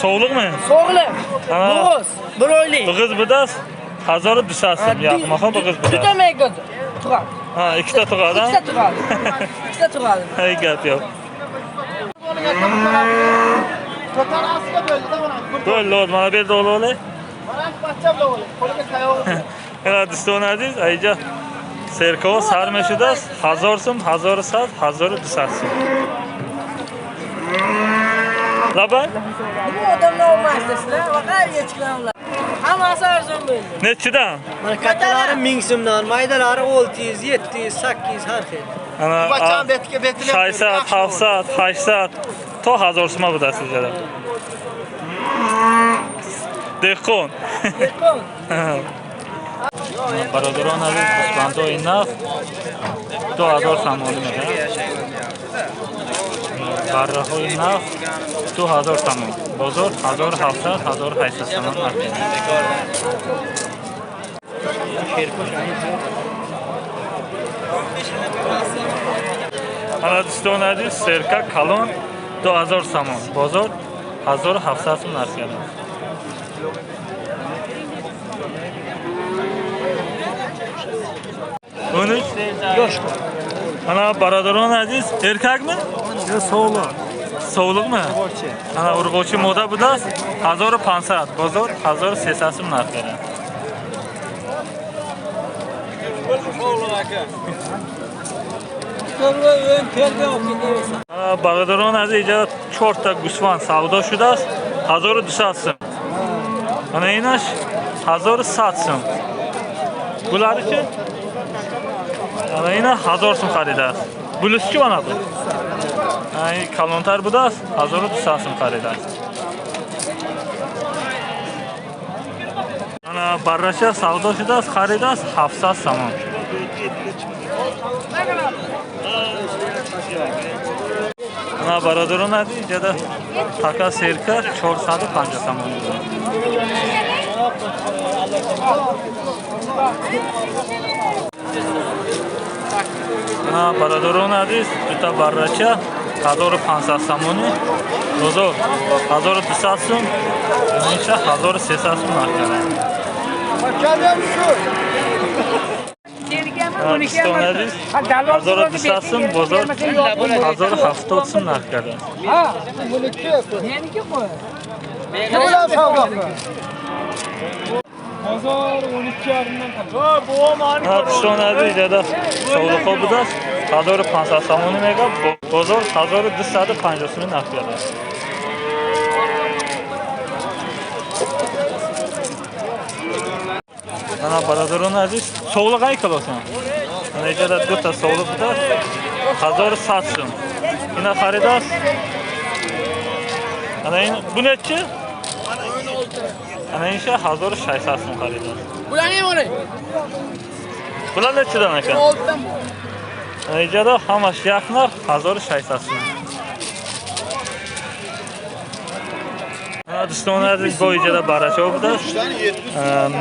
Sovliqmi? Sog'liq. Ha. Bo'g'iz, bir oylik. Big'iz budas 1200 so'm. Yoqmaxa big'iz budas. Juda megoz. Tug'adi. Ha, ikkita tug'adi. Ikkita tug'adi. Ikkita tug'adi. Hey, gap yo'q. Bo'ldi, mana bu yerda o'g'li. Ина дӯстони азиз, аиҷа серкаҳо сар мешудааст 1000 сум, 1100, 1200 сум. Лабай? Bu odamlar olmaysizlar, faqat echkilar. Hammasi arzon bo'ldi. Nechidan? Mana kattalari 1000 so'mdan, maydalari 600, 700, 800 har xil. Ana Bacham betga betini 600, 700, 800 то 1000 сума будааст иҷара. Деҳқон. Деҳқон. Бародарон азиз, гӯсфандҳои нав 2000 сомонӣ мегӯянд. Барраҳои нав 2000 сомон. Бозор 1700, 1800 сомон нарх мегӯянд. Ана дӯстони азиз, серка калон 2000 сомон. Бозор 1700 сом нарх мегӯянд. Унуч? Yoshli. Ана бародарони азиз, эркакми? Sog'liq. Sovliqmi? Ана урғочи мода будааст 1500, бозор 1300 сум нарх дорад. Ана бародарони азиз, иҷа чорта гӯсфанд савдо шудааст 1200 сум. Ана инаш 1100 сум. Булари чи? Ана ина 1000 сум харидааст. Булуси чи мана бу? Ай калонтар будааст 1200 сум харидааст. Ана барраша савдо шудааст, харидааст 700 сомон. Ана бародарон азиз, иҷада така серка 450 сомон будааст. Ана бародарон азиз, дута баррача 1500 сомонӣ, бозор 1200 сум, инча 1300 сум нарх карданд. Дӯстони азиз, 1200 сум, бозор 1070 сум нарх карданд. Meniki qo'y. Дӯстони азиз, иҷада совлиқҳо будааст 1500 сомонӣ мегӯяд, бозор 1250 сумӣ нарх кардааст. Ана бародарони азиз, совлиқ ай килосан? Ана иҷада дута совлиқ будааст 1100 сум. Ина харидааст. Ана ин бу нечи? Ана инша 1600 сум харидааст. Bularni ham oling. Bular nechidan ekan? Oltidan bu. Ана иҷада ҳамаш як нарх 1600 сум. Ана дӯстони азиз, бо иҷада баррачаҳо будааст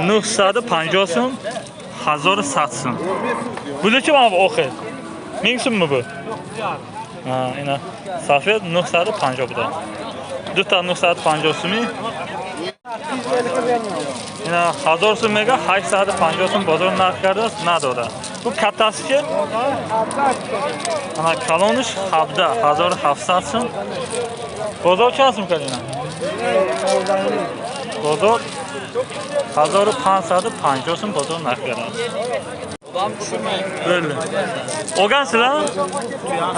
950 сум, 1100 сум. Були чи мана бу охир? 1000 сумми бу? Ина сафед 950 будааст. Дута 950 сумӣ. Ина 1000 сум мега, 850 сум бозор нарх кардааст, надодааст. Бу каттаси чи? Ана калониш 17, 1700 сум. Бозор чанд сум кард ина? Бозор 1550 сум бозор нарх кардааст. Bo'ldi. Olgansizlarmi?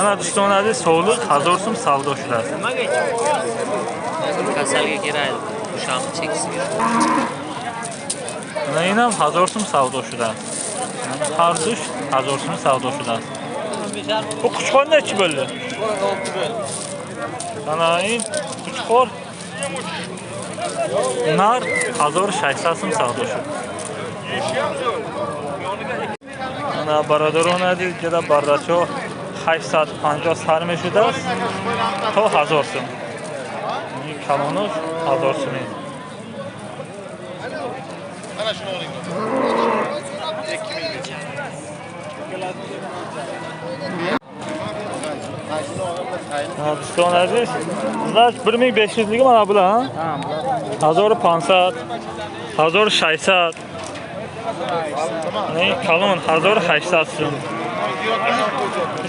Ана дӯстони азиз, sovliq 1000 сум савдо шудааст. Kasalga kerak, o'shani chekisiga. Ана инам 1000 сум савдо шудааст. Ҳар душ 1000 сум савдо шудааст. Бу quchqor nechi bo'ldi? Ана ин quchqor нар 1600 сум савдо шуд. Ана бародарони азиз, иҷада баррачаҳо 850 сар мешудааст то 1000 сум. Ин калонош 1000 сумӣ. Mana shuni oling. 2000. Дӯстон азиз, значит 1500 лиги мана була, ҳа? 1500, 1600. Не, калон 1800 сум.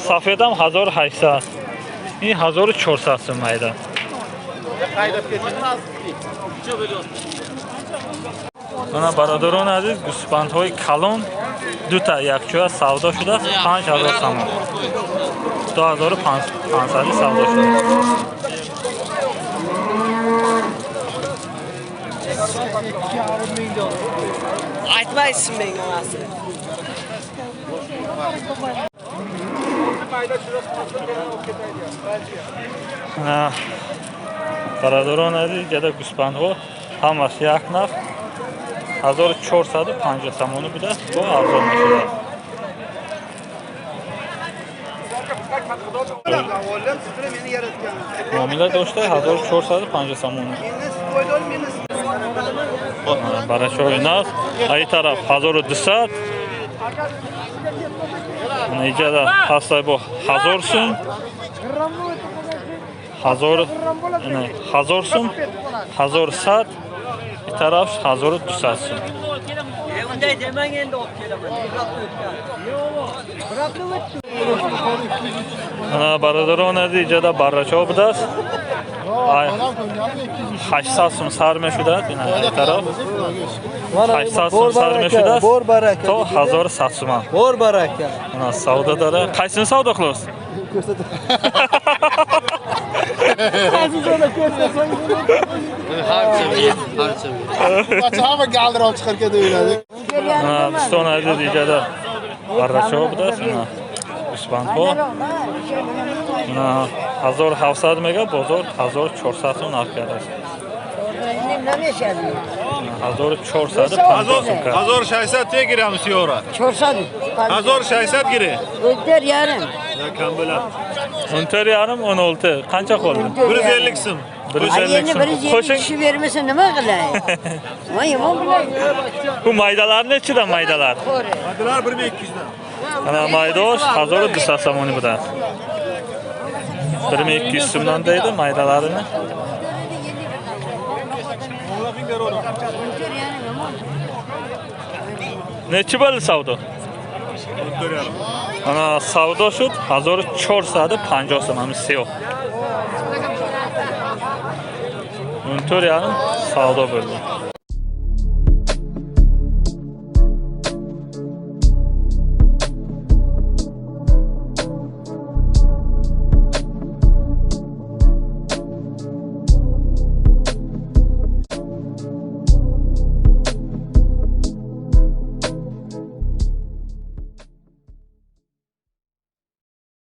Сафедам 1800. Ин 1400 сум майда. Мана бародарон азиз, гӯсфандҳои калон дута якҷоя савдо шудааст 5000 сомон. 2500 савдо шудааст. Aytmaysiz menga onasi. Бародарон азиз, ҷада гӯсфандҳо ҳамаш як нарх 1450 сомонӣ будааст, бо арзон мешудааст. Муомила дошта 1450 сомонӣ. Барачаҳои нарх аи тараф 1200, иҷада ҳастай бо 1000 сум, 1000 сум, 1100, и тараф 1200 сум. Unday demang endi olib kelaman. Ана бародарон азиз, иҷада баррачаҳо будааст. 800 сум сар мешудааст, ина ай тараф 800 сум сар мешудааст то 1100 сум. Bor baraka. Ана савдо дора. Қайсini савдо қилasiz? Barcha hamma galdiroq chiqarkan deb o'yladi. Дӯстон азиз, иҷада баррачаҳо будааст, ина гӯсфандҳо. Ина 1700 мега, бозор 1400 сум нарх кардааст. 1450 сум кард. 1600 те гирам сиёра. 400. 1600 giri. O'tlar yarim. Kam bo'ladi. 14,5 16 qancha qoldi? 150 so'm. 150 Endi so'm. 150 Qo'shing. kishi bermasa nima qilay? Voy yomon bo'lay. Bu maydalar nechidan maydalar? Maydalar 1200 dan. Ana maydosh 1200 somoni будааст. 1200 so'mdan deydi maydalarini. Nechi bo'ldi savdo? Ana savdo шуд 1450 сом, ҳамин сиёҳ. 14,5 савдо bo'ldi.